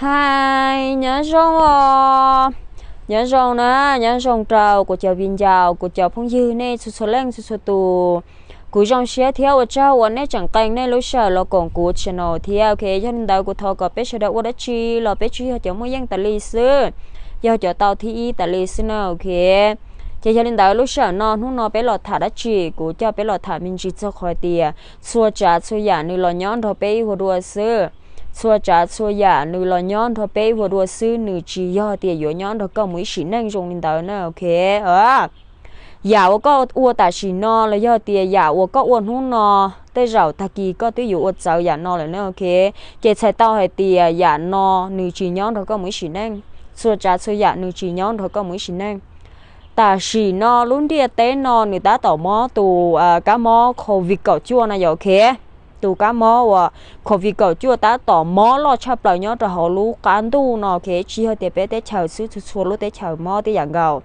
Hais nyob zoo os, nyob zoo na, nyob zoo rau kuv cov viv ncaus, kuv cov phooj ywg nej txhua txhua leej txhua txhua tus. Kuv zoo siab thiab ua tsaug uas nej tseem qee nej lub sij hawm los koom kuv channel thiab, ok. Yog li ntawd kuv thov kom peb sawv daws ua dab tsi los peb tsuas yog cov muaj yeej tas li xwb, yog cov tau thib ib tas li xwb na, ok. Ces yog li ntawd lub sij hawm no hnub no peb los tham dab tsi, kuv coj peb los tham me ntsis txog qhov tias txhua tsav txhua yam nws los nyob nrog peb ib vuag dua xwb. Txhua tsav txhua yam nws los nyob nrog peb ib vuag dua xwb, nws tsis yog tias yuav nyob nrog koj mus ib sim neej zoo li ntawd na, ok. Yam uas koj ua tam sim no los yog tias yam uas koj ua hnub no, tej zaum tag kis koj twb yuav ua txawv yam no lawm na, ok. Ces txhais tau hais tias yam no nws tsis nyob nrog koj mus ib sim neej. Txhua tsav txhua yam nws tsis nyob nrog koj mus ib sim neej. Tam sim no lub ntiaj teb no nws tab tom mob tus kab mob covid kaum cuaj no yom, ok. Tus kab mob uas covid kaum cuaj tab tom mob loj tshaj plaws nyob rau hauv lub qab ntuj no, ok. Tsis yog tias peb teb chaws xwb, txhua txhua lub teb chaws mob tib yam nkaus.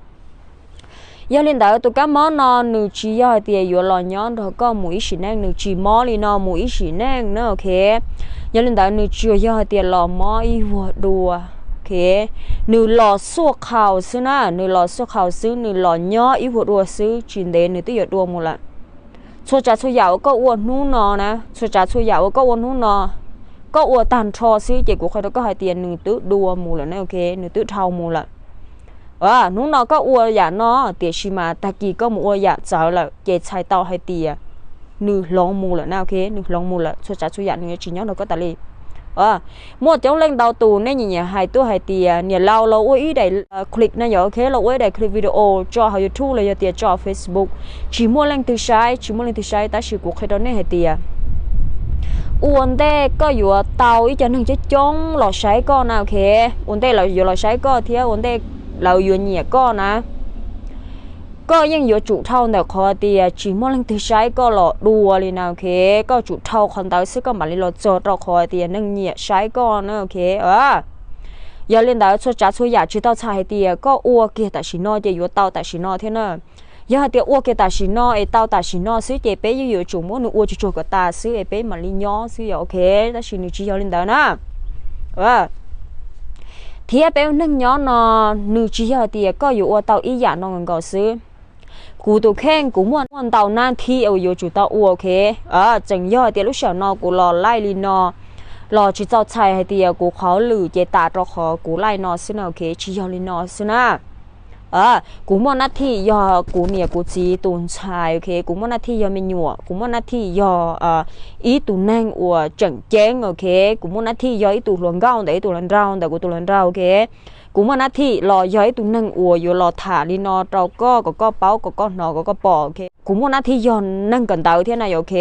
Yog li ntawd tus kab mob no nws tsis yog hais tias yuav los nyob nrog koj mus ib sim neej, nws tsis mob li no mus ib sim neej na, ok. Yog li ntawd nws tsuas yog hais tias los mob ib vuag dua, ok. Nws los xuaj khaus xwb na, nws los xuaj khaus xwb, nws los nyob ib vuag dua xwb, tsis ntev nws twb yuav dua mus lawm. Txhua tsav txhua yam uas koj ua hnub no na, txhua tsav txhua yam uas koj ua hnub no, koj ua tag nrho xwb ces kuv qhia rau koj hais tias nws twb dua mus lawm na, ok, nws twb dhau mus lawm. Hnub no koj ua yam no, tiam sis mas tag kis koj mus ua yam txawv lawm ces txhais tau hais tias nws hloov mus lawm na, ok, nws hloov mus lawm, txhua tsav txhua yam nws yuav tsis nyob nrog koj tas li. Muaj coob leej ntau tus nej nyiam nyiam hais tuaj hais tias niam laus los ua ib daim clip na yom, ok, los ua ib daim clip video tso hauv YouTube los yog tias tso Facebook, tsis muaj leej twg saib, tsis muaj leej twg saib, tab sis kuv qhia rau nej hais tias ua ntej koj yuav tau ib co neeg coob coob los saib koj na, ok, ua ntej lawv yuav los saib koj thiab ua ntej lawv yuav nyiam koj na, koj yeej yuav tsum dhau ntawm qhov tias tsis muaj leej twg saib koj los dua li na, ok, koj tsum dhau qhov ntawd xwb koj mam li los txog rau qhov tias neeg nyiam saib koj na, ok. Yog li ntawd txhua tsav txhua yam tsis tau txhais hais tias koj ua kiag tam sim no ces yuav tau tam sim no thiab na. Yog hais tias ua kiag tam sim no es tau tam sim no xwb ces peb yeej yuav tsum muab nws ua tsuag tsuag kom tas xwb es peb mam li nyob xwb yom, ok, tab sis nws tsis yog li ntawd na. Thiab peb ua neeg nyob no, nws tsis yog hais tias koj yuav ua tau ib yam no nkaus xwb. Kuv tus kheej kuv muaj ntau nab thib uas yuav tsum tau ua, ok. Tseem yog hais tias lub sij hawm no kuv los laij li no los tsis txaus txhais hais tias kuv qhov lwm ces tas rau qhov kuv laij no xwb na, ok, tsis yog li no xwb na. Kuv muaj nab thib yog kuv niam kuv txiv tus ntxhais, ok, kuv muaj nab thib yog me nyuam, kuv muaj nab thib yog ib tug neeg uas tseem ceeb, ok, kuv muaj nab thib yog ib tug hluas nkauj ntawm ib tug hluas nraug ntawm kuv tus hluas nraug, ok. Kuv muaj nab thib los yog ib tug neeg uas yuav los tham li no rau koj kom koj paub, kom koj hnov, kom koj pom, ok. Kuv muaj nab thib yog neeg kawm ntawv thiab na yom, ok.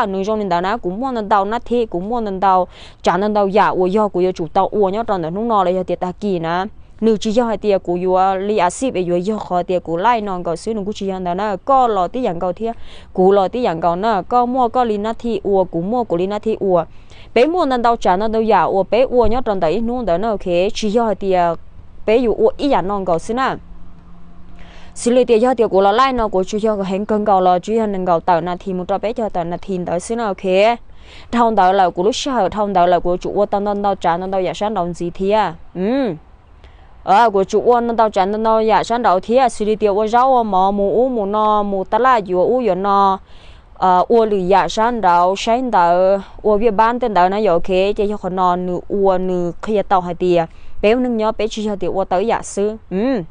Nws zoo li ntawd na, kuv muaj ntau ntau nab thib, kuv muaj ntau ntau tsav ntau ntau yam uas yog kuv yuav tsum tau ua nyob rau ntawm hnub no los yog tias tag kis na. Nws tsis yog hais tias kuv yuav li a xij es yuav yog qhov tias kuv laij no nkaus xwb, nws kuj tsis yog ntawd na. Koj los tib yam nkaus thiab kuv los tib yam nkaus na. Koj muaj koj li nab thib ua, kuv muaj kuv li nab thib ua. Peb muaj ntau ntau tsav ntau ntau yam uas peb ua nyob rau ntawm ib hnub ntawd na, ok. Tsis yog hais tias peb yuav ua ib yam no nkaus xwb na. Xws li tias yog tias kuv los laij no kuv tsuas yog heev kawg nkaus los tsuas yog nees nkaum tawm nas this mus rau peb caug tawm nas this ntawd xwb na, ok. Dhau ntawd lawm kuv lub sij hawm dhau ntawd lawm kuv yuav tsum ua tau ntau ntau tsav ntau ntau yam sab nraud ntxiv thiab. Kuv yuav tsum ua ntau ntau tsav ntau ntau yam sab nraud thiab, xws li tias ua zaub ua mov, mus ub mus no, mus taj laj yuav ub yuav no, ua lwm yam sab nraud, saib ntawv, ua viaj npab tej ntawd na yom, ok. Ces yog qhov no nws ua nws qhia tau hais tias peb ua neeg nyob peb tsis yog tias ua tau ib yam xwb.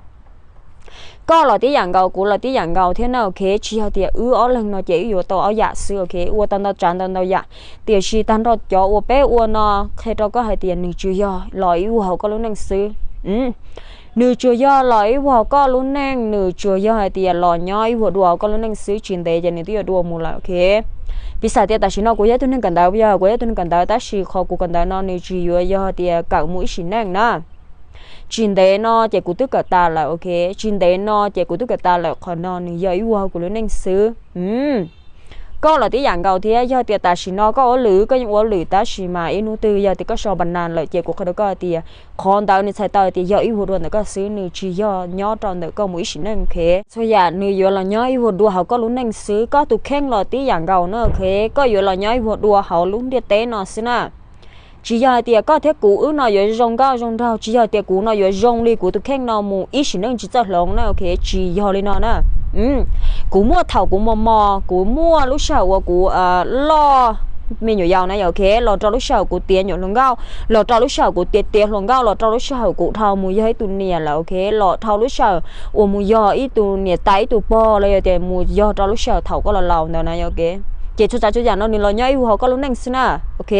Koj los tib yam nkaus, kuv los tib yam nkaus thiab na, ok. Tsis yog tias wb ob leeg no ces wb yuav tau ob yam xwb, ok. Ua tau ntau tsav ntau ntau yam, tiam sis tag nrho cov uas peb ua no qhia rau koj hais tias nws tsuas yog los ib vuag hauv koj lub neej xwb. Nws tsuas yog los ib vuag hauv koj lub neej, nws tsuas yog hais tias los nyob ib vuag dua hauv koj lub neej xwb, tsis ntev ces nws twb yuav dua mus lawm, ok. Piv xam tias tam sim no kuv yog ib tug neeg kawm ntawv, yog kuv yog ib tug neeg kawm ntawv tab sis qhov kuv kawm ntawv no nws tsis yuav yog tias kawm mus ib sim neej na. Tsis ntev no ces kuv twb kawm tas lawm, ok. Tsis ntev no ces kuv twb kawm tas lawm, qhov no nws yog ib vuag hauv kuv lub neej xwb. Koj los tib yam nkaus thiab, yog tias tam sim no koj ua lwm koj yeej ua lwm, tab sis mas ib hnub twg yog tias koj so npa nas lawm ces kuv qhia rau koj hais tias qhov ntawd nws txhais tau hais tias yog ib vuag dua ntawm koj xwb, nws tsis yog nyob rau ntawm koj mus ib sim neej, ok. Txhua yam nws yuav los nyob ib vuag dua hauv koj lub neej xwb, koj tus kheej los tib yam nkaus na, ok. Koj yuav los nyob ib vuag dua hauv lub ntiaj teb no xwb na. Tsis yog hais tias koj thiab kuv wb no yuav zoo nkauj zoo nraug, tsis yog tias kuv no yuav zoo li kuv tus kheej no mus ib sim neej tsis txawj hloov na, ok, tsis yog li no na. Kuv muaj thaum kuv mos mos, kuv muaj lub sij hawm uas kuv loj me nyuam yaus na, yog, ok, los rau lub sij hawm kuv tiav nyuam hluas nkauj, los rau lub sij hawm kuv tiav tiav hluas nkauj, los rau lub sij hawm kuv dhau mus yog ib tug niam lawm, ok, los dhau lub sij hawm uas mus yog ib tug niam tais ib tug pog los yog tias mus yog rau lub sij hawm thaum koj los laus ntawd na, yog, ok. Ces txhua tsav txhua yam no nws los nyob ib vuag hauv koj lub neej xwb na, ok.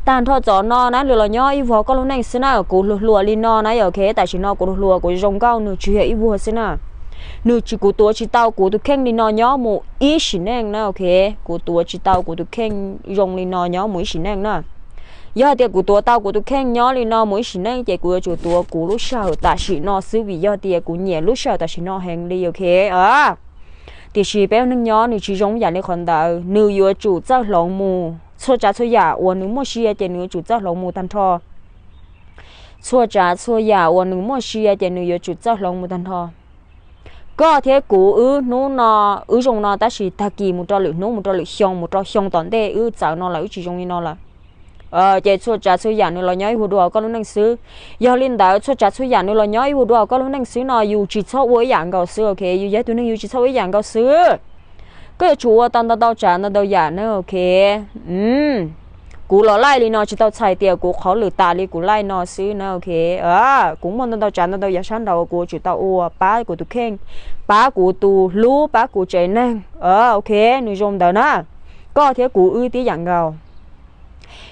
Tag nrho txom no na nws los nyob ib vuag hauv koj lub neej xwb na, kuv hluas hluas li no na, yog, ok, tam sim no kuv hluas hluas kuv zoo nkauj nws tsis yog ib vuag xwb na. Nws tsis, kuv tuav tsis tau kuv tus kheej li no nyob mus ib sim neej na, ok. Kuv tuav tsis tau kuv tus kheej zoo li no nyob mus ib sim neej na. Yog hais tias kuv tuav tau kuv tus kheej nyob li no mus ib sim neej ces kuv yuav tsum tuav kuv lub sij hawm tam sim no xwb vim yog tias kuv nyiam lub sij hawm tam sim no heev li, ok. Tiam sis peb ua neej nyob nws tsis zoo yam li qhov ntawd, nws yuav tsum txawj hloov mus. Txhua tsav txhua yam uas nws muaj sia ces nws yuav tsum txawj hloov mus tag nrho. Txhua tsav txhua yam uas nws muaj sia ces nws yuav tsum txawj hloov mus tag nrho. Koj thiab kuv wb hnub no, wb zoo no tab sis tag kis mus rau lwm hnub, mus rau lwm xyoo, mus rau xyoo tom ntej wb txawv no lawm, wb tsis zoo li no lawm. Ces txhua tsav txhua yam nws los nyob ib vuag dua hauv koj lub neej xwb. Yog li ntawd txhua tsav txhua yam nws los nyob ib vuag dua hauv koj lub neej xwb no yus tsis txhob ua ib yam nkaus xwb, ok. Yus yog tus neeg yus tsis txhob ua ib yam nkaus xwb. Koj yuav tsum ua tau ntau ntau tsav ntau ntau yam na, ok. Kuv los laij li no tsis tau txhais tias kuv qhov lwm tas li kuv laij no xwb na, ok. Kuv muaj ntau ntau tsav ntau ntau yam sab nraud kuv yuav tsum tau ua pab kuv tus kheej, pab kuv tus hlub, pab kuv tsev neeg, ok. Nws zoo ntawd na. Koj thiab kuv wb tib yam nkaus.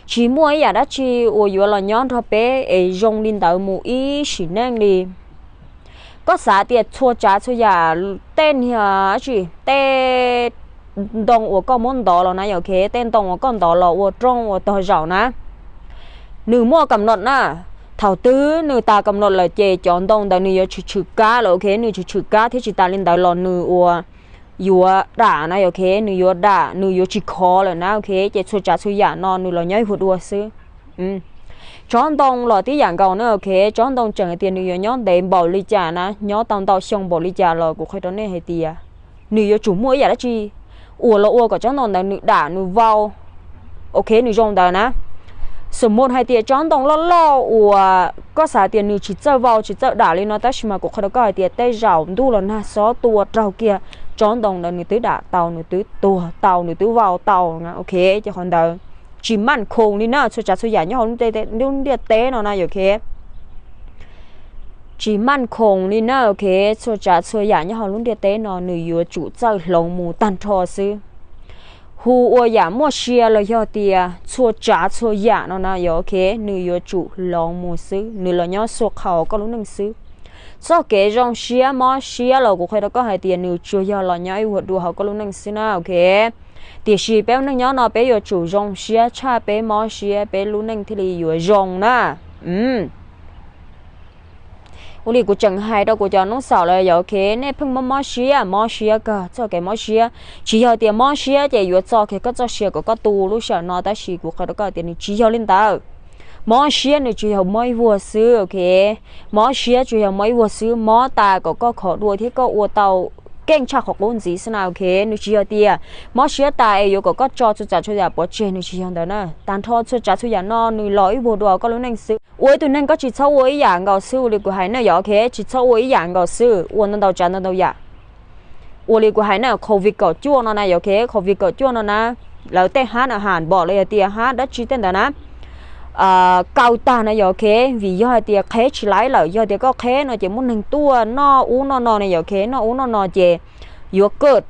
Tsis muaj ib yam dab tsi uas yuav los nyob nrog peb es zoo li ntawd mus ib sim neej li. Koj xav tias txhua tsav txhua yam, tej niag tsi, tej ntoo uas koj muab ntov los na, yog, ok, tej ntoo uas koj ntov los ua rooj ua tog zaum na, nws muaj kam nod na. Thaum twg nws tas kam nod lawm ces cov ntoo ntawd nws yuav tshwm tshwm kab lawm, ok, nws tshwm tshwm kab thiab tsis tas li ntawd los nws ua yuav dam na, yog, ok, nws yuav dam, nws yuav tsis khov lawm na, ok. Ces txhua tsav txhua yam no nws los nyob ib vuag dua xwb. Tsob ntoo los tib yam nkaus na, ok. Tsob ntoo tseem hais tias nws yuav nyob ntev npaum li cas na, nyob tau ntau xyoo npaum li cas los kuv qhia rau nej hais tias nws yuav tsum muaj ib yam dab tsi uas los ua kom tsob ntoo ntawd nws dam nws vau, ok, nws zoo ntawd na. Xom mos hais tias tsob ntoo loj loj uas koj xav tias nws tsis txawj vau tsis txawj dam li no tab sis mas kuv qhia rau koj hais tias tej zaum ntuj los nag xob tua raug kiag tsob ntoo ntawd nws twb dam tau, nws twb tuag tau, nws twb vau tau na, ok. Ces qhov ntawd tsis maj khoom li na, txhua tsav txhua yam nyob hauv lub ntiaj teb no na, yog, ok. Tsis maj khoom li na, ok. Txhua tsav txhua yam nyob hauv lub ntiaj teb no nws yuav tsum txawj hloov mus tag nrho xwb. Hu ua yam muaj sia los yog tias txhua tsav txhua yam no na, yog, ok, nws yuav tsum hloov mus xwb, nws los nyob xua qhaum koj lub neej xwb. Txoj kev zoo siab mob siab los kuv qhia rau koj hais tias nws tsuas yog los nyob ib vuag dua hauv koj lub neej xwb na, ok. Tiam sis peb ua neej nyob no peb yuav tsum zoo siab tshaj peb mob siab peb lub neej thiaj li yuav zoo na. Ua li kuv tseem hais rau kuv cov noob xaum lawm, yog, ok, nej pheej mob mob siab, mob siab kawg, txoj kev mob siab tsis yog tias mob siab ces yuav txo kiag koj txoj sia kom koj tu lub sij hawm no, tab sis kuv qhia rau koj tias nws tsis yog li ntawd. Mob siab nws tsuas yog mob ib vuag xwb, ok. Mob siab tsuas yog mob ib vuag xwb, mob tas kom koj khov dua thiab koj ua tau keej tshaj qhov qub ntxiv xwb na, ok. Nws tsis yog tias mob siab tas es yuav kom koj tso txhua tsav txhua yam pov tseg, nws tsis yog ntawd na. Tag nrho txhua tsav txhua yam no nws los ib vuag dua koj lub neej xwb. Ua ib tug neeg koj tsis txhob ua ib yam nkaus xwb, ua li kuv hais na, yog, ok, tsis txhob ua ib yam nkaus xwb, ua ntau ntau tsav ntau ntau yam. Ua li kuv hais na, covid kaum cuaj no na, yog, ok, covid kaum cuaj no na, lawv tej hab na ham npom los yog tias hab dab tsi tej ntawd na, kaw tag na, yog, ok, vim yog hais tias qheb tsis laib lawm, yog tias koj qheb no ces muaj neeg tuaj noj ub noj no ne, yog, ok, noj ub noj no ces yuav kaj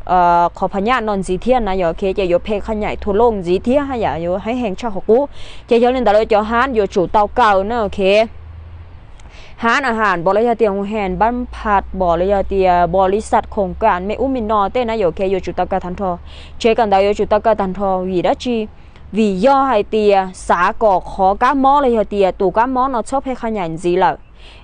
qhov phas nyaj no ntxiv thiab na, yog, ok, ces yuav phem qha nyaim thua loj ntxiv thiab haj yam yuav heev heev tshaj qhov qub. Ces yog li ntawd lawv cov hab yuav tsum tau kaw na, ok. Hab na ham npom los yog tias hu hen npab phas npom los yog tias npom li xas khoom kam me ub me no tej na, yog, ok, yuav tsum tau kaw tag nrho. Tsev kawm ntawv yuav tsum tau kaw tag nrho vim dab tsi? Vim yog hais tias xav kom qhov kab mob los yog tias tus kab mob no txhob phem qha nyaim ntxiv lawm,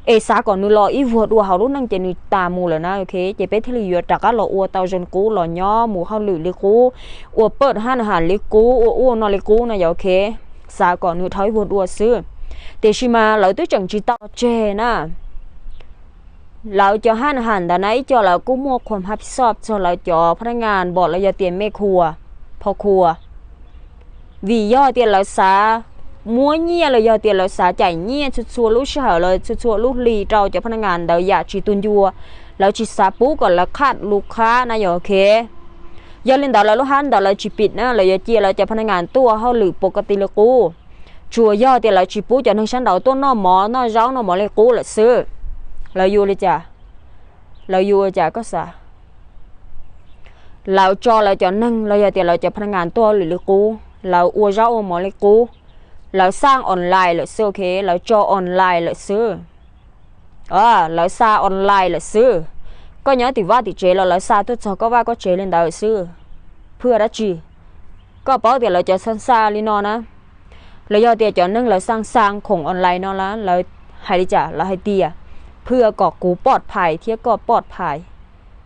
es xav kom nws los ib vuag dua hauv lub neej ces nws tas mus lawm na, ok, ces peb thiaj li yuav rov qab los ua tau zoo li qub, los nyob mus hauj lwm li qub, ua paj hab na ham li qub, ua ub ua no li qub na, yog, ok, xav kom nws dhau ib vuag dua xwb. Tiam sis mas lawv twb tseem tsis tau tseg na. Lawv cov hab na ham ntawd na ib co lawv kuj muaj qhuas hab pis xoj txog lawv cov phab naj ngas npom los yog tias me khua, pho khua. Vim yog tias lawv xav muab nyiaj los yog tias lawv xav cais nyiaj txhua txhua lub sij hawm los txhua txhua lub hli rau cov phaj na ngas ntawd yam tsis tu ncua, lawv tsis xav pub kom lawv qhaj lus qhab na yog ok. Yog li ntawd lawv lub hab ntawd lawv tsis pim na, lawv yuav cia lawv cov phaj na ngas tuaj hauj lwm pov ka ti li qub. Tsuas yog tias lawv tsis pub cov neeg sab nraud tuaj noj mov noj zaub noj mov li qub lawm xwb. Lawv yuav li cas? Lawv yuav ua cas koj xav? Lawv tso lawv cov neeg los yog tias lawv cov phaj na ngas tuaj hauj lwm li qub, lawv ua zaub ua mov li qub, lawv xaj online lawm xwb ok, lawv tso online lawm xwb. Lawv xa online lawm xwb. Koj nyob tim vaj tim tsev los lawv xa tuaj txog koj vaj koj tsev li ntawd xwb. Phwj dab tsi? Koj paub tias lawv cov xa xa li no na, los yog tias cov neeg lawv xa xa khoom online no la lawv hais li cas? Lawv hais tias phwj kom kuv poj phais thiab koj poj phais.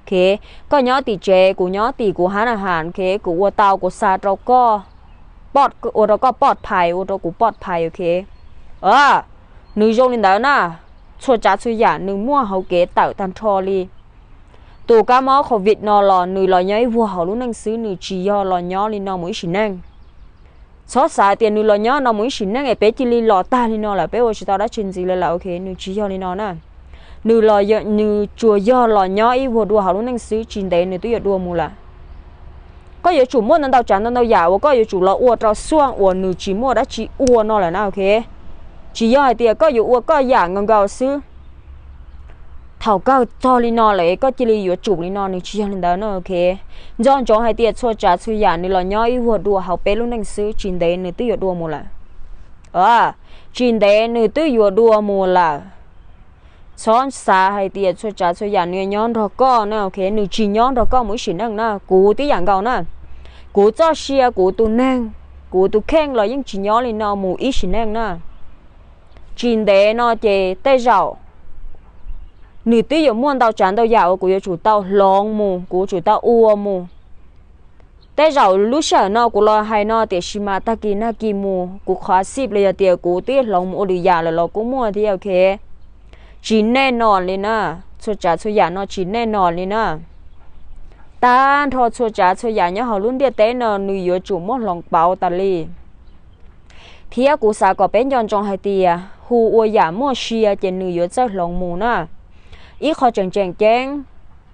Ok, koj nyob tim tsev kuv nyob tim kuv hab na has, ok, kuv ua tau kuv xa rau koj, ua rau koj poj phais ua rau kuv poj phais ok. Nws zoo li ntawd na, txhua tsav txhua yam nws muaj hauv kev tawm tag nrho li. Tus kab mob covid no los nws los nyob ib vuag hauv lub neej xwb, nws tsis yog los nyob li no mus ib sim neej. Txhob xav tias nws los nyob no mus ib sim neej es peb cia li los tag li no lawm peb ua tsis tau dab tsi ntxiv li lawm ok, nws tsis yog li no na. Nws, nws tsuas yog los nyob ib vuag dua hauv lub neej xwb, tsis ntev nws twb yuav dua mus lawm. Koj yuav tsum muaj ntau ntau tsav ntau ntau yam uas koj yuav tsum los ua rau xuaj uas nws tsis muaj dab tsi ua no lawm na ok. Tsis yog hais tias koj yuav ua koj yam nkaus nkaus xwb, thaum kawg txog li no lawm koj cia li yuav tsum li no, nws tsis yog li ntawd na ok. Nco ntsoov hais tias txhua tsav txhua yam nws los nyob ib vuag dua hauv peb lub neej xwb, tsis ntev nws twb yuav dua mus lawm. Tsis ntev nws twb yuav dua mus lawm. Txhob xav hais tias txhua tsav txhua yam nws nyob nrog koj na ok, nws tsis nyob nrog koj mus ib sim neej na, kuv tib yam nkaus na. Kuv txoj sia, kuv tus neeg, kuv tus kheej los yeej tsis nyob li no mus ib sim neej na. Tsis ntev no ces tej zaum nws twb yuav muaj ntau tsav ntau yam uas kuv yuav tsum tau hloov mus, kuv yuav tsum tau ua mus. Tej zaum lub sij hawm no kuv los hais no tiam sis mas tag kis nag kis mus kuv qhov xij los yog tias kuv twb hloov mus ua lwm yam lawm los kuj muaj thiab ok. Tsis nej no li na, txhua tsav txhua yam no tsis nej no li na. Tag nrho txhua tsav txhua yam nyob hauv lub ntiaj teb no nws yuav tsum muab hloov pauv tas li. Thiab kuv xav kom peb nco ntsoov hais tias hu ua yam muaj sia ces nws yuav txawj hloov mus na. Ib qho tseem tseem ceeb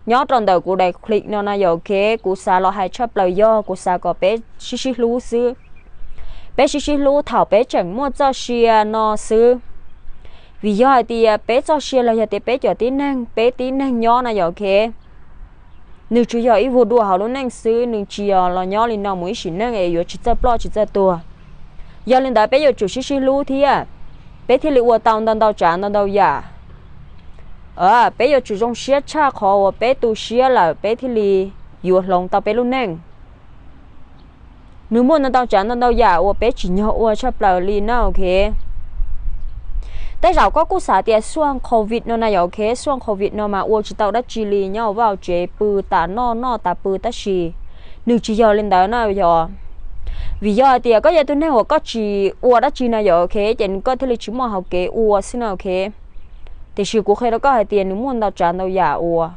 nyob rau ntawm kuv daim clip no na yog ok, kuv xav los hais tshaj plaws yog kuv xav kom peb sib sib hlub xwb. Peb sib sib hlub thaum peb tseem muaj txoj sia no xwb. Vim yog hais tias peb txoj sia los yog tias peb cov tib neeg, peb tib neeg nyob na yog ok, nws tsuas yog ib vuag dua hauv lub neej xwb, nws tsis yog los nyob li no mus ib sim neej es yuav tsis txawj ploj tsis txawj tuag. Yog li ntawd peb yuav tsum sib sib hlub thiab, peb thiaj li ua tau ntau ntau tsav ntau ntau yam. Peb yuav tsum zoo siab tshaj qhov uas peb tu siab lawm peb thiaj li yuav hloov tau peb lub neej. Nws muaj ntau ntau tsav ntau ntau yam uas peb tsim nyog ua tshaj plaws li na ok. Tej zaum koj kuj xav tias xuaj covid no na yog ok, xuaj covid no mas ua tsis tau dab tsi li, nyob vaj tsev pw tas noj noj tas pw, tab sis nws tsis yog li ntawd na yog. Vim yog hais tias koj yog tus neeg uas koj tsis ua dab tsi na yog ok, ces koj thiaj li tsis muaj hauv kev ua xwb na ok. Tiam sis kuv qhia rau koj hais tias nws muaj ntau tsav ntau yam uas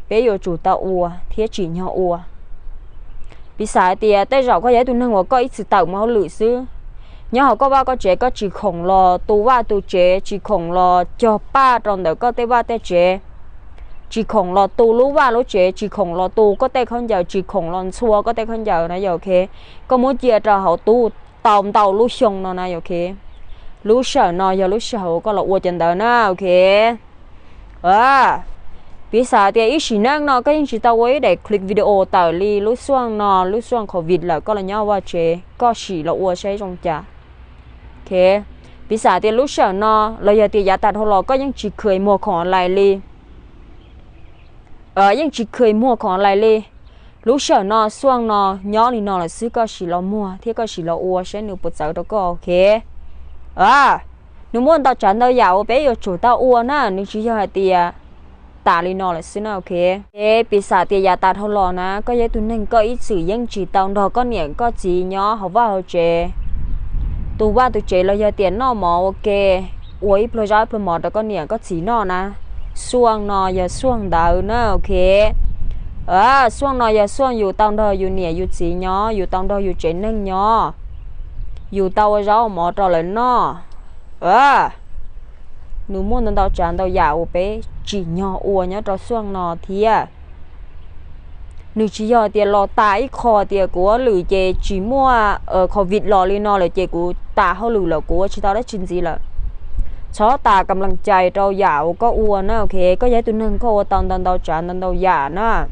peb yuav tsum tau ua thiab tsim nyog ua. Piv xam hais tias tej zaum koj yog ib tug neeg uas koj ib txwm tawm mus hauj lwm xwb, nyob hauv koj vaj koj tsev koj tsis khoom los tu vaj tu tsev, tsis khoom los cog paj rau ntawm koj tej vaj tej tsev, tsis khoom los tu lub vaj lub tsev, tsis khoom los tu koj tej khaub ncaws, tsis khoom los ntxhua koj tej khaub ncaws na yog ok. Koj muab cia rau hauv tub tau ntau lub xyoo no na yog ok. Lub sij hawm no yog lub sij hawm uas koj los ua cov ntawd na ok. Piv xam tias ib sim neej no koj yeej tsis tau ua ib daim clip video tawm li lub xuaj no, lub xuaj covid lawm koj los nyob vaj tsev, koj sim los ua saib zoo cas. Piv xam tias lub sij hawm no los yog tias yav tas dhau los koj yeej tsis khwv muag khoom online li, yeej tsis khwv muag khoom online li. Lub sij hawm no xuaj no nyob li no lawm xwb, koj sim los muag thiab koj sim los ua saib nws puas txawv rau koj ok. Nws muaj ntau tsav ntau yam uas peb yuav tsum tau ua na, nws tsis yog hais tias tas li no lawm xwb na ok. Piv xam tias yav tas dhau los na koj yog ib tug neeg koj ib txwm yeej tsis tau nrog koj niam koj txiv nyob hauv vaj hauv tsev, tu vaj tu tsev los yog tias noj mov ua ke, ua ib pluag zaub ib pluag mov rau koj niam koj txiv noj na. Xuaj no yog xuaj ntawd na ok. Xuaj no yog xuaj yus tau nrog yus niam yus txiv nyob, yus tau nrog yus tsev neeg nyob. yus tau ua zaub ua mov rau lawv noj. Nws muaj ntau ntau tsav ntau yam uas peb tsim nyog ua nyob rau xuaj no thiab. Nws tsis yog tias los tas ib qho tias kuv ua lwm ces tsis muaj covid los li no lawm ces kuv tas hauj lwm lawm, kuv ua tsis tau dab tsi ntxiv lawm. Txhob tas kam lees cai rau yam uas koj ua na, ok? Koj yog ib tug neeg koj ua tau ntau ntau tsav ntau ntau yam na.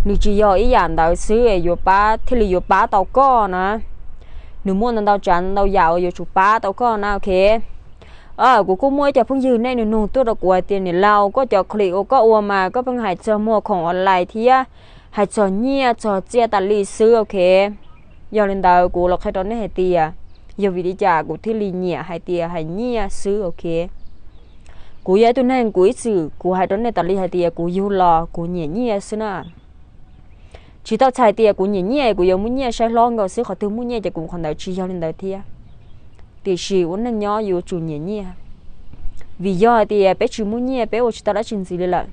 Nws tsis yog ib yam ntawd xwb es yuav pab, thiaj li yuav pab tau koj na. Nws muaj ntau ntau tsav ntau yam uas yuav tsum pab tau koj na, ok? Kuv kuj muaj ib co phooj ywg nej nug nug tuaj rau kuv hais tias niam laus, koj cov clip uas koj ua mas koj pheej hais txog muag khoom online thiab hais txog nyiaj txog txiaj tas li xwb, ok? Yog li ntawd kuv los qhia rau nej hais tias yog vim li cas kuv thiaj li nyiam hais tias hais nyiaj xwb, ok? Kuv yog ib tug neeg kuv ib txwm kuv hais rau nej tas li hais tias kuv yug los kuv nyiam nyiaj xwb na. Tsis tau txhais tias kuv nyiam nyiaj kuv yuav muaj nyiaj saib hlob nkaus xwb, qhov twg muaj nyiaj ces kuv qhov ntawd, tsis yog li ntawd thiab. Tiam sis ua neej nyob yuav tsum nyiam nyiaj, vim yog hais tias peb tsis muaj nyiaj peb ua tsis tau dab tsi ntxiv li lawm.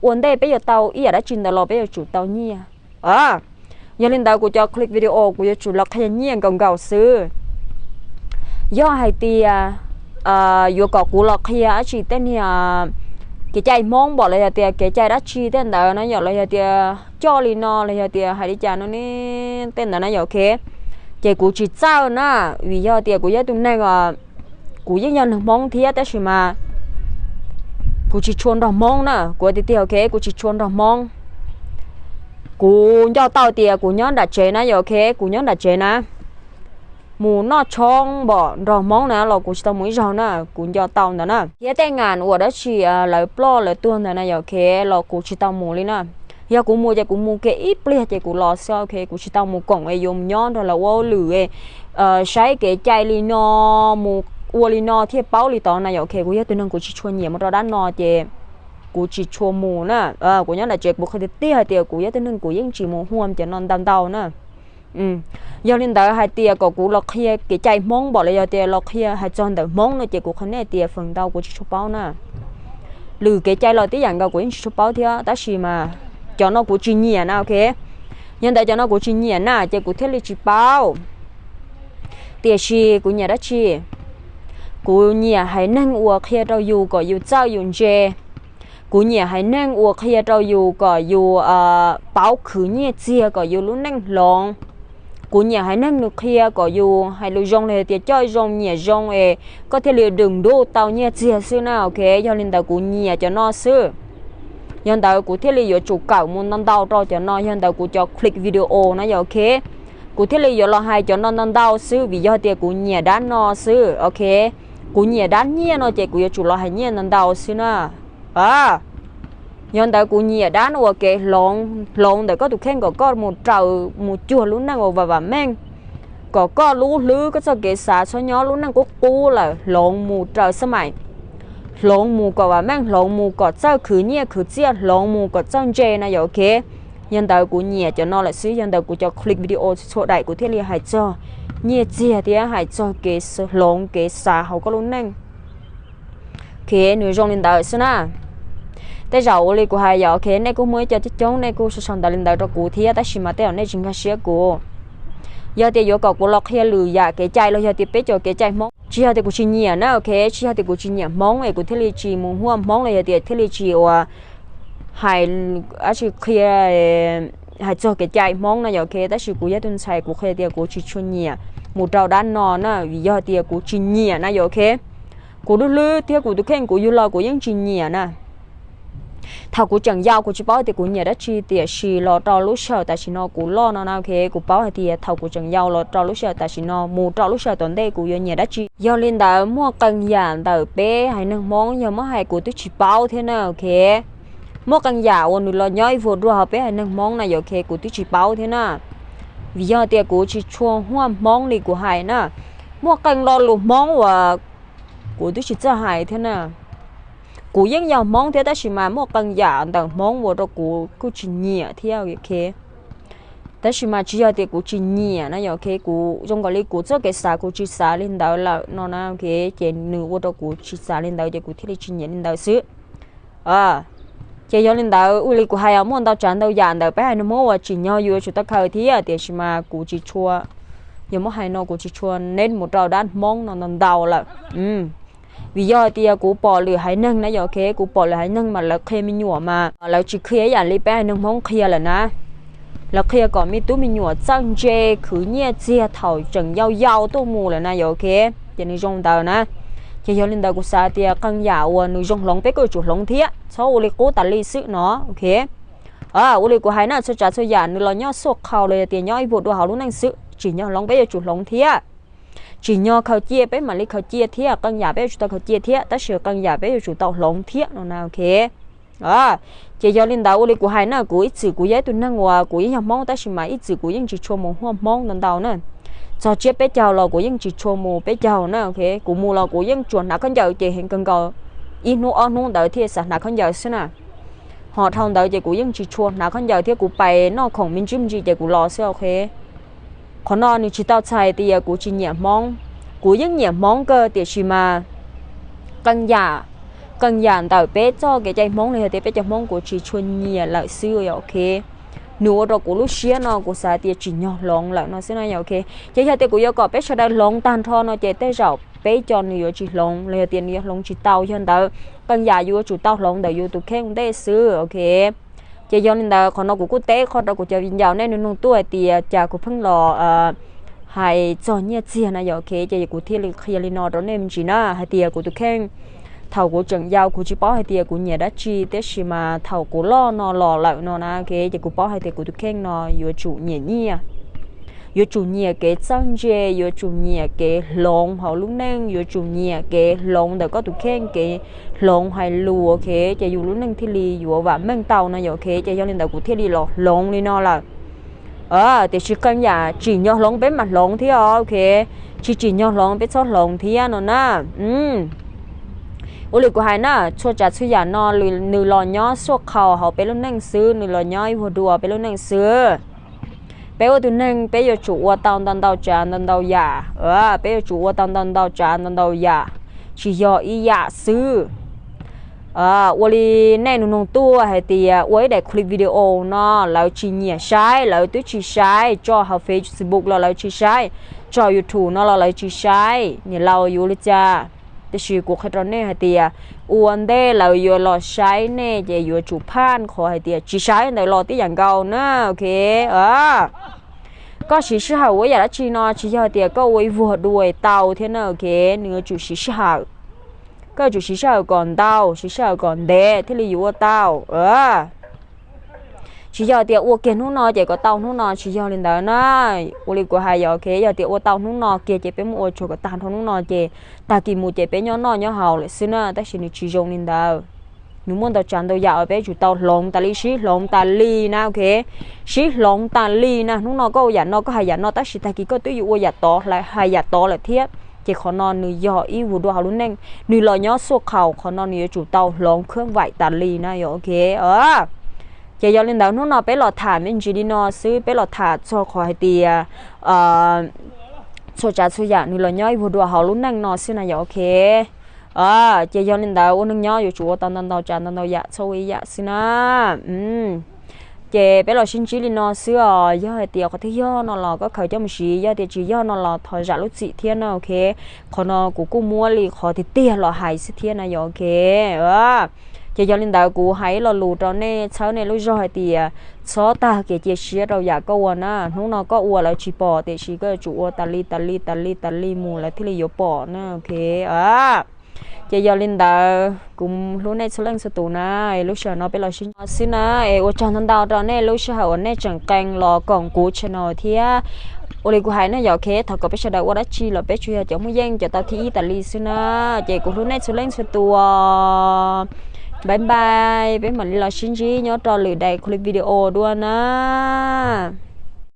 Ua ntej peb yuav tau ib yam dab tsi ntawd los peb yuav tsum tau nyiaj. Yog li ntawd kuv cov clip video kuv yuav tsum los qhia nyiaj nkaus nkaus xwb. Yog hais tias yuav kom kuv los qhia dab tsi tej niag kev cai Hmoob npaum los yog tias kev cai dab tsi tej ntawd na yom, los yog tias coj li no los yog tias hais li cas no ne, tej ntawd na yom, ok, ces kuv tsis txawj na, vim yog tias kuv yog ib tug neeg, kuv yeej yog neeg Hmoob thiab tab sis mas kuv tsis tshua nrog Hmoob na, kuv tiag tiag, ok, kuv tsis tshua nrog Hmoob. Kuv nco tau tias kuv nyob nram tsev na yom, ok, kuv nyob nram tsev na, mus noj tshoob npaum nrog Hmoob na los kuv tsis tau mus ib zaug na, kuv nco tau ntawd na. Thiab tej ngas uas dab tsi lawv ploj lawv tuag ntawd na yom, ok, los kuv tsis tau mus li na. Yog kuv mus ces kuv mus kiag ib pliag ces kuv los xwb, ok, kuv tsis tau mus koom es yuav mus nyob nrog lawv ua hauj lwm, saib kev cai li no, mus ua li no thiaj paub li tod na yom, ok, kuv yog tus neeg kuv tsis tshua nyiam mus rau dab no ces kuv tsis tshua mus na. Kuv nyob nram tsev kuv qhia tiag tiag hais tias kuv yog tus neeg kuv yeej tsis mus huam cov no ntau ntau na. Yog li ntawd hais tias kom kuv los qhia kev cai Hmoob npaum los yog tias los qhia hais txog ntawm Hmoob no ces kuv qhia nej tias feem ntau kuv tsis tshua paub na. Lwm kev cai los tib yam nkaus kuv yeej tsis tshua paub thiab tab sis mas cov no kuv tsis nyiam na, ok. Yog ntawd cov no kuv tsis nyiam na ces kuv thiaj li tsis paub. Tiam sis kuv nyiam dab tsi? Kuv nyiam haiv neeg uas qhia rau yus kom yus txawj yus ntse. Kuv nyiam haiv neeg uas qhia rau yus kom yus paub khwv nyiaj txiag kom yus lub neej hloov. Kuv nyiam haiv neeg nws qhia kom yus hais lus zoo los yog tias coj zoo nyiam zoo es koj thiaj li dwm ntuj tau nyiaj txiag xwb na, ok. Yog li ntawd kuv nyiam cov no xwb. Yog ntawd kuv thiaj li yuav tsum kawm mus ntau ntau rau cov no, yog ntawd kuv cov clip video na yom, ok. Kuv thiaj li yuav los hais cov no ntau ntau xwb vim yog tias kuv nyiam dab no xwb, ok. Kuv nyiam dab nyiaj no ces kuv yuav tsum los hais nyiaj ntau ntau xwb na. Yog ntawd kuv nyiam dab uas kev hloov, hloov ntawm koj tus kheej kom koj mus raws mus cuag lub neej uas vam vam meej, kom koj lub hlwb koj txoj kev xav txhob nyob lub neej qub qub lawm, hloov mus raws xab maim, hloov mus kom vam meej, hloov mus kom txawj khwv nyiaj khwv txiaj, hloov mus kom txawj ntse na yom, ok. Yog ntawd kuv nyiam cov no lawm xwb, yog ntawd kuv cov clip video txhua daim kuv thiaj li hais txog nyiaj txiag thiab hais txog kev hloov kev xav hauv koj lub neej. Ok, nws zoo li ntawd xwb na. Tej zaum ua li kuv hais yom, ok, nej kuj muaj ib co coob coob nej kuj sau sau ntawv li ntawd rau kuv thiab tab sis mas tej zaum nej tsis nkag siab kuv. Yog tias yuav kom kuv los qhia lwm yam kev cai los yog tias peb cov kev cai Hmoob, tsis yog tias kuv tsis nyiam na, ok, tsis yog tias kuv tsis nyiam Hmoob es kuv thiaj li tsis mus huaj Hmoob los yog tias thiaj li tsis ua hais, dab tsi qhia hais txog kev cai Hmoob no yom, ok. Tab sis kuv yog tus ntxhais kuv qhia tias kuv tsis tshua nyiam mus rau dab no na, vim yog tias kuv tsis nyiam na yom, ok. Kuv lub hlwb thiab kuv tus kheej kuv yug los kuv yeej tsis nyiam na. Thaum kuv tseem yau kuv tsis paub tias kuv nyiam dab tsi, tiam sis los rau lub sij hawm tam sim no kuv loj no na, ok, kuv paub hais tias thaum kuv tseem yau los rau lub sij hawm tam sim no mus rau lub sij hawm tom ntej kuv yuav nyiam dab tsi. Yog li ntawd muaj qee yam ntawm peb haiv neeg Hmoob yog muab hais kuv twb tsis paub thiab na, ok. Muaj qee yam uas nws los nyob ib vuag dua hauv peb haiv neeg Hmoob na yom, ok, kuv twb tsis paub thiab na. Vim yog tias kuv tsis tshua huaj Hmoob li kuv hais na. Muaj qee lo lus Hmoob uas kuv twb tsis txawj hais thiab na. Kuv yeej yog Hmoob thiab tab sis mas muaj qee yam ntawm Hmoob ua rau kuv kuj tsis nyiam thiab, ok. Tab sis mas tsis yog tias kuv tsis nyiam na yom, ok, kuv zoo nkaus li kuv txoj kev xav kuv tsis xav li ntawd lawm no na, ok, ces nws ua rau kuv tsis xav li ntawd ces kuv thiaj li tsis nyiam li ntawd xwb. Ces yog li ntawd ua li kuv hais os, muaj ntau tsav ntau yam ntawm peb haiv neeg Hmoob uas tsim nyog yus yuav tsum tau khaws thiab, tiam sis mas kuv tsis tshua Yog muab hais no kuv tsis tshua neb mus rau dab Hmoob no ntau ntau lawm. Vim yog hais tias kuv pom lwm haiv neeg na yom, ok, kuv pom lwm haiv neeg mas lawv qhia me nyuam mas lawv tsis qhia ib yam li peb haiv neeg Hmoob qhia lawm na. Lawv qhia kom me tub me nyuam txawj ntse khwv nyiaj txiag thaum tseem yau yau tuaj mus lawm na yom, ok. Ces nws zoo ntawd na. Ces yog li ntawd kuv xav tias qee yam uas nws zoo hloov peb kuj yuav tsum hloov thiab, txhob ua li qub tas li xwb no, ok. Ua li kuv hais na, txhua tsav txhua yam nws los nyob xuaj qhau los yog tias nyob ib vuag dua hauv lub neej xwb, tsim nyog hloov peb yuav tsum hloov thiab. Tsim nyog khaws cia peb mam li khaws cia thiab, qee yam peb yuav tsum tau khaws cia thiab, tab sis qee yam peb yuav tsum tau hloov thiab no na, ok. Ces yog li ntawd ua li kuv hais na, kuv ib txwm kuv yog ib tug neeg uas kuv yeej yog Hmoob tab sis mas ib txwm kuv yeej tsis tshua mus huaj Hmoob ntau ntau na. Txog tsiab peb caug los kuv yeej tsis tshua mus peb caug na, ok. Kuv mus los kuv yeej tsuas hnav khaub ncaws ces heev kawg nkaus ib hnub ob hnub ntawd thiaj xav hnav khaub ncaws xwb na. Ho dhau ntawd ces kuv yeej tsis tshua hnav khaub ncaws thiab, kuv pais noj khoom me ntsis me ntsis ces kuv los xwb, ok. Qhov no nws tsis tau txhais tias kuv tsis nyiam Hmoob, kuv yeej nyiam Hmoob kawg tiam sis mas qee yam, qee yam ntawm peb txoj kev cai Hmoob los yog tias peb cov Hmoob kuv tsis tshua nyiam lawm xwb, ok. Nws ua rau kuv lub siab no kuv xav tias tsim nyog hloov lawm no xwb no, ok. Ces yog tias kuv yuav kom peb sawv daws hloov tag nrho no ces tej zaum peb cov nws yuav tsis hloov los yog tias nws yuav hloov tsis tau, yog ntawd qee yam yus yuav tsum tau hloov ntawm yus tus kheej ua ntej xwb, ok. Ces yog li ntawd qhov no kuv kuj teb qhov rau kuv cov viv ncaus nej nug nug tuaj hais tias cas kuv pheej los hais txog nyiaj txiag na yom, ok. Ces kuv thiaj li qhia li no rau nej me ntsis na hais tias kuv tus kheej thaum kuv tseem yau kuv tsis paub hais tias kuv nyiam dab tsi, tiam sis mas thaum kuv loj no los lawm no na, ok, ces kuv paub hais tias kuv tus kheej no yuav tsum nyiam nyiaj, yuav tsum nyiam kev txawj ntse, yuav tsum nyiam kev hloov hauv lub neej, yuav tsum nyiam kev hloov ntawm koj tus kheej, kev hloov hais lus, ok, ces yus lub neej thiaj li yuav vam meej tau no yom, ok. Ces yog li ntawd kuv thiaj li los hloov li no lawm. Tiam sis qee yam tsim nyog hloov peb mam hloov thiab, ok, tsis tsim nyog hloov peb txhob hloov thiab no na. Ua li kuv hais na, txhua tsav txhua yam no nws los nyob xuaj qhau hauv peb lub neej xwb, nws los nyob ib vuag dua peb lub neej xwb. Peb ua tus neeg peb yuav tsum ua tau ntau ntau tsav ntau ntau yam, peb yuav tsum ua tau ntau ntau tsav ntau ntau yam, tsis yog ib yam xwb. Ua li nej nug nug tuaj hais tias ua ib daim clip video no lawv tsis nyiam saib, lawv twb tsis saib, tso hauv Facebook los lawv tsis saib, tso YouTube no los lawv tsis saib, niam laus yuav ua li cas? Tiam sis kuv qhia rau nej hais tias ua ntej lawv yuav los saib nej ces yuav tsum phaj qhov hais tias tsis saib ntawd los tib yam nkaus na, ok. Koj siv sij hawm ua yam dab tsi no tsis yog tias koj ua ib vuag dua tau thiab na, ok, nws yuav tsum siv sij hawm. Koj yuav tsum siv sij hawm kom ntau, siv sij hawm kom ntev thiaj li yuav ua tau. Tsis yog tias ua kiag hnub no ces kom tau hnub no, tsis yog li ntawd na. Ua li kuv hais yog, ok, yog tias ua tau hnub no kiag ces peb muab ua tsuag kom tag nrho hnub no ces tag kis mus ces peb nyob noj nyob haus lawm xwb na, tab sis nws tsis zoo li ntawd. Nws muaj ntau tsav ntau yam uas peb yuav tsum tau hloov tas li, sib hloov tas li na, ok. Sib hloov tas li na, hnub no koj ua yam no koj hais yam no tab sis tag kis koj twb yuav ua yam tod, hais yam tod lawm thiab. Ces qhov no nws yog ib vuag dua hauv lub neej, nws los nyob xuaj qhau, qhov no nws yuav tsum tau hloov khab vaim tas li na, yog, ok. Ces yog li ntawd hnub no peb los tham me ntsis li no xwb, peb los tham txog qhov hais tias txhua tsav txhua yam nws los nyob ib vuag dua hauv lub neej no xwb na, yog, ok. Ces yog li ntawd ua neeg nyob yuav tsum ua tau ntau ntau tsav ntau ntau yam, txhob ua ib yam xwb na. Ces peb los sib ntsib li no xwb os, yog hais tias qhov twg yog no los koj khaws coj mus siv, yog tias tsis yog no los thov zam lub txim thiab na, ok. Qhov no kuv kuj muab li qhov tiag tiag los hais xwb thiab na, yog, ok. Ces yog li ntawd kuv hais ib lo lus rau nej txhawb nej lub zog hais tias txhob tag kev cia siab rau yam koj ua na, hnub no koj ua lawv tsis pom tiam sis koj yuav tsum ua tas li tas li tas li tas li mus lawv thiaj li yuav pom na, ok. Ces yog li ntawd kuv hlub nej txhua leej txhua tus na, es lub sij hawm no peb los sib ntsib xwb na, es ua tsaug ntau ntau rau nej lub sij hawm uas nej tseem qee los koom kuv channel thiab. Ua li kuv hais na, yog, ok, thov kom peb sawv daws ua dab tsi los peb tsuas yog cov muaj yeej cov tau thib ib tas li xwb na. Ces kuv hlub nej txhua leej txhua tus. Bye bye, peb mam li los sib ntsib nyob rau lwm daim clip video dua na.